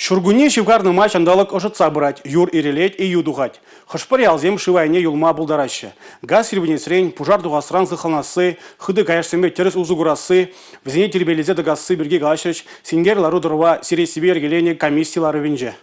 Ҫуркунне ҫывхарнӑ май ҫанталӑк ӑшӑтса пырать, юр ирӗлет, ейӳ тухать. Хӑш-пӗр ялсем шыв айне юлма пултараҫҫӗ. Газ сирпӗнесрен, пушар тухасран сыхланасси, хытӑ каяшсемпе тӗрӗс усӑ курасси, вӗсене тирпейлесе тӑкасси пирки калаҫрӗҫ синкер лару-тӑрӑва сирессипе йӗркеленӗ комисси ларӑвӗнче.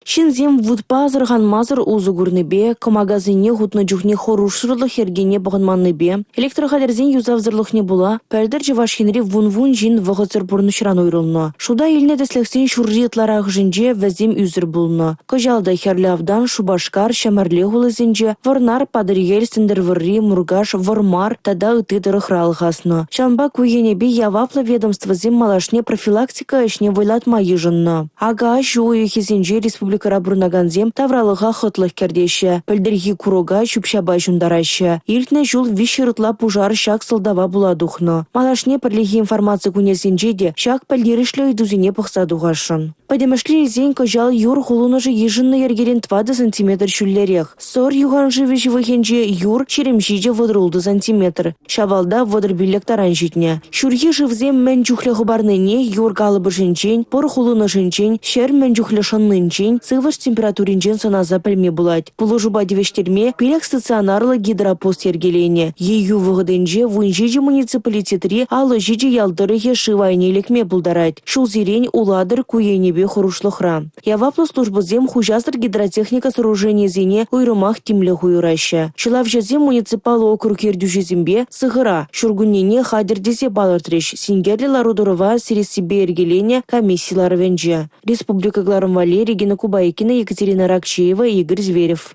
Ҫынсем вутпа асӑрханмасӑр усӑ курнипе, кӑмакасене хутнӑ чухне хӑрушсӑрлӑх йӗркине пӑхӑнманнипе, электрохатӗрсен юсавсӑрлӑхне пула пӗлтӗр Чӑваш Енре вун-вун ҫын вӑхӑтсӑр пурнӑҫран уйрӑлнӑ. Шута илнӗ тӗслӗхсен ҫурри ытларахӑшӗнче вӗсем ӳсӗр пулнӑ. Кӑҫал та Хӗрлӗ Автан, Шупашкар, Ҫӗмӗрле хулисенче, Вӑрнар, Патӑрьел, Сӗнтӗрвӑрри, Муркаш, Вӑрмар тата ытти тӑрӑхра алхаснӑ. Ҫавӑнпа ку енӗпе яваплӑ ведомствӑсем малашне профилактика ӗҫне вӑйлатма йышӑннӑ. Ака ҫу уйӑхӗсенче республикӑра пурӑнакансем тавралӑха хӑтлӑх кӗртеҫҫӗ, пӗлтӗрхи курӑка ҫӳп-ҫапа ҫунтараҫҫӗ. Иртнӗ ҫул 300 ытла пушар ҫак сӑлтава пула тухнӑ. Малашне пӗрлехи информаци кунӗсенче те ҫак пӗлтерӗшлӗ ыйтусене пӑхса тухасшӑн. Пӗтӗмӗшле илсен кӑҫал юр хулӑнӑшӗ йышӑннӑ йӗркерен 4 сантиметр ҫӳллӗрех. Сӑр юхан шывӗ ҫывӑхӗнче юр 27-36 сантиметр, Ҫавалта 35 таран ҫитнӗ. Ҫурхи шывсем мӗн чухлӗ хӑпарнине юр калӑпӑшӗнчен, пӑр хулӑнӑшӗнчен, ҫӗр мӗн чухлӗ шӑннинчен, сывлӑш температуринчен сӑнаса пӗлме пулать. Пулӑшупа тивӗҫтерме 5 стационарлӑ гидропост йӗркеленӗ. Ейӳ вӑхӑтӗнче 17 муниципалитетри 57 ял тӑрӑхӗ шыв айне лекме пултарать. Ҫулсерен Улатӑр ку енӗпе хӑрушлӑхра. Яваплӑ службӑсем хуҫасӑр гидротехника сооруженийӗсене уйрӑмах тимлӗх уйӑраҫҫӗ. Ҫӑлавҫӑсем муниципаллӑ округ ертӳҫисемпе сыхӑра, ҫуркуннене хатӗр тесе палӑртрӗҫ синкерлӗ лару-тӑрӑва сирессипе йӗркеленӗ комисси ларӑвӗнче. Республика кӑларӑм валли Регина Кубайкина, Екатерина Ракчеева, Игорь Зверев.